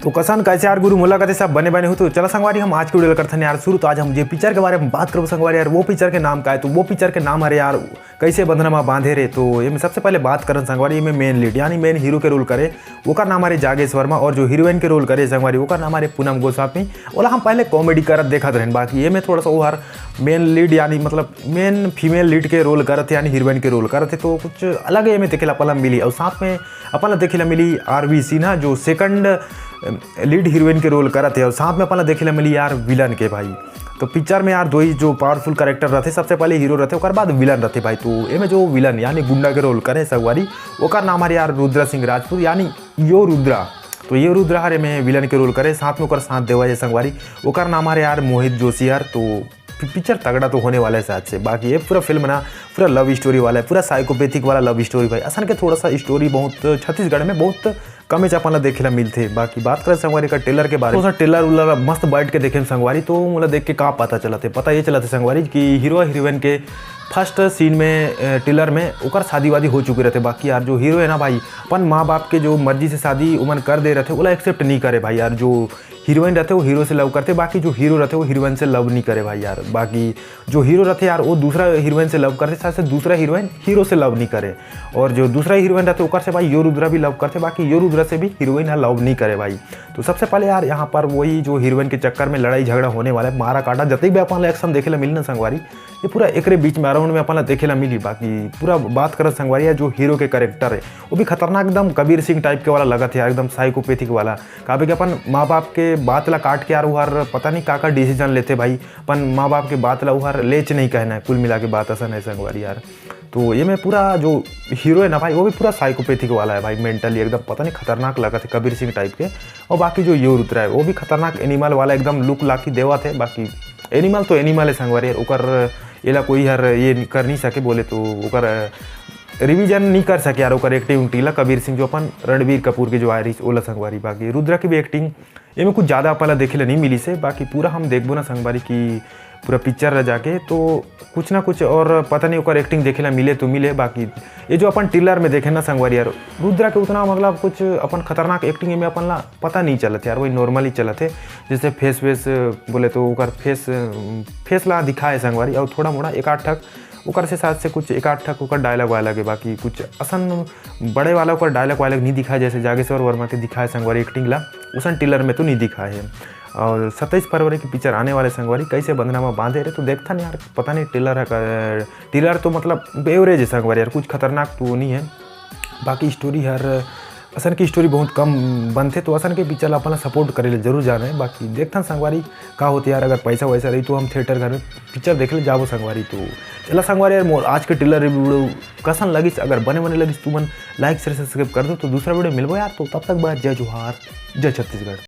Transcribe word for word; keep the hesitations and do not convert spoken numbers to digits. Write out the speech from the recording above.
तो कसन कैसे यार गुरु, मोला कथे सब बने बने हो। तो चला संगवारी, हम आज के वीडियो ला करथन यार शुरू। तो आज हम जे पिक्चर के बारे में बात करबो संगवारी यार, वो पिक्चर के नाम का है, तो वो पिक्चर के नाम हरे यार कैसे बंधना मा बांधे रे। तो ये में सबसे पहले बात करन संगवारी, ये में मेन लीड यानी मेन हीरो के रोल करे, ओकर नाम हरे जागेश वर्मा, और जो हीरोइन के रोल करे संगवारी, ओकर नाम हरे पूनम गोस्वामी। ओला हम पहले कॉमेडी करत देखत रहन, बाकी ये में थोड़ा सा ओहर मेन लीड यानी मतलब मेन फीमेल लीड के रोल करत हे, यानी हीरोइन के रोल करत हे, तो कुछ अलग ये में देखे ला अपन ला मिली। और साथ में अपन ला देखे ला मिली आर वी सिन्हा, जो सेकंड लीड हीरोइन के रोल करत हे, और साथ में अपन ला देखे ला मिली यार विलन के भाई। तो पिक्चर में यार दो ही जो पावरफुल कैरेक्टर रहते, सबसे पहले हीरो रहते, ओकर बाद विलन रहते भाई। तो एमे जो विलन यानी गुंडा के रोल करे संगवारी, ओकर नाम हरे यार रुद्रा सिंह राजपूत यानी यो रुद्रा। तो यो रुद्रा हरे में विलन के रोल करे, साथ में ओकर साथ देवा है संगवारी, ओकर नाम हरे यार मोहित जोशी यार। तो पि-, पिक्चर तगड़ा तो होने वाला है शायद से। बाकी ये पूरा फिल्म ना पूरा लव स्टोरी वाला है, पूरा साइकोपैथिक वाला लव स्टोरी भाई। असन के थोड़ा सा स्टोरी बहुत छत्तीसगढ़ में बहुत कमे च अपन ला देखे ला मिलथे। बाकी बात करें संगवारी का ट्रेलर के बारे में, थोड़ा सा ट्रेलर उलर मस्त बैठ के देखे संगवारी, तो मोला देख के का पता चलत हे, पता ये चलत हे संगवारी कि हीरो हीरोइन के फर्स्ट सीन में, अ, ट्रेलर में ओकर शादी वादी हो चुके रहते। बाकी यार जो हीरो है ना भाई, अपन माँ बाप के जो मर्जी से शादी उमन कर दे रहते, ओला एक्सेप्ट नहीं करे भाई यार। जो हीरोइन रहते वो हीरो से लव करते, बाकी जो हीरो रहते वो हीरोइन से लव नहीं करे भाई यार। बाकी जो हीरो रहते यार वो दूसरा हीरोइन से लव करते, साथ से दूसरा हीरोइन हीरो से लव नहीं करे, और जो दूसरा हीरोइन रहते ओकर से भाई यो रुद्रा भी लव करते, बाकी यो रुद्रा से भी हीरोइन लव नहीं करे भाई। तो सबसे पहले यार यहाँ पर वही जो हीरोइन के चक्कर में लड़ाई झगड़ा होने वाला है, मारा काटा, जतई भी अपन ला एक्शन देखे ला मिली ना संगवारी, ये पूरा एकरे बीच में अराउंड में अपन ला देखे ला मिली। बाकी पूरा बात करत संगवारी यार, जो हीरो के कैरेक्टर है वो भी खतरनाक एकदम कबीर सिंह टाइप के वाला लगत है यार, एकदम साइकोपैथिक वाला। काबे कि अपन माँ बाप के बात ला काट के यार वो हर पता नहीं का का डिसीजन लेते भाई, अपन माँ बाप के बात ला वो हर लेच नहीं कहना है। कुल मिला के बात असन है संगवारी यार। तो ये में पूरा जो हीरो है ना भाई, वो भी पूरा साइकोपैथिक वाला है भाई, मेंटली एकदम पता नहीं खतरनाक लगत है कबीर सिंह टाइप के। और बाकी जो यो रुद्रा है वो भी खतरनाक एनिमल वाला एकदम लुक लाकी देवत है। बाकी एनिमल तो एनिमल है संगवारी यार, ओकर एला कोई हर ये कर नहीं सके बोले तो ओकर रिवीजन नहीं कर सके यार ओकर एक्टिंग उक्टिंग ला कबीर सिंह, जो अपन रणबीर कपूर के जो आए रहिस ओला संगवारी। बाकी रुद्रा की भी एक्टिंग एमे कुछ ज़्यादा अपन ला देखे ला नहीं मिली से, बाकी पूरा हम देखबो ना संगवारी कि पूरा पिक्चर ला जाके तो कुछ ना कुछ और पता नहीं ओकर एक्टिंग देखे ला मिले तो मिले। बाकी ये जो अपन ट्रेलर में देखे ना संगवारी यार, रुद्रा के उतना मतलब कुछ अपन खतरनाक एक्टिंग में अपन ला पता नहीं चलत यार, वही नॉर्मली चलत है। जैसे फेस वेस बोले तो ओकर फेस फेस ला दिखाए संगवारी, और थोड़ा मोड़ा एक आध ठक ओकर से साथ से कुछ एक आध ठक ओकर डायलॉग वायलॉग है, बाकी कुछ असन बड़े वाला ओकर डायलॉग वायलॉग नहीं दिखाए, जैसे जागेश्वर वर्मा के दिखाए संगवारी एक्टिंग ला, उसन ट्रेलर में तो नहीं दिखाए है। और सत्ताईस फरवरी की पिक्चर आने वाले संगवारी, कैसे बंधना में बांधे रहे, तो देखथन यार, पता नहीं ट्रेलर है का, ट्रेलर तो मतलब एवरेज है संगवारी यार, कुछ खतरनाक तो नहीं है। बाकी स्टोरी हर असन की स्टोरी बहुत कम बनथे, तो असन के पिक्चर ला अपन ला सपोर्ट करे ले जरूर जाना है। बाकी देखथन संगवारी का होथे यार, अगर पैसा वैसा रही तो हम थिएटर घर में पिक्चर देखे ले जाबो संगवारी। तो चला संगवारी यार, मोर आज के ट्रेलर रिव्यू वीडियो कसन लगिस, अगर बने बने लगिस तुमन लाइक शेयर सब्सक्राइब कर दो। तो दूसरा वीडियो मिलबो यार, तो तब तक बाय, जय जोहार, जय छत्तीसगढ़।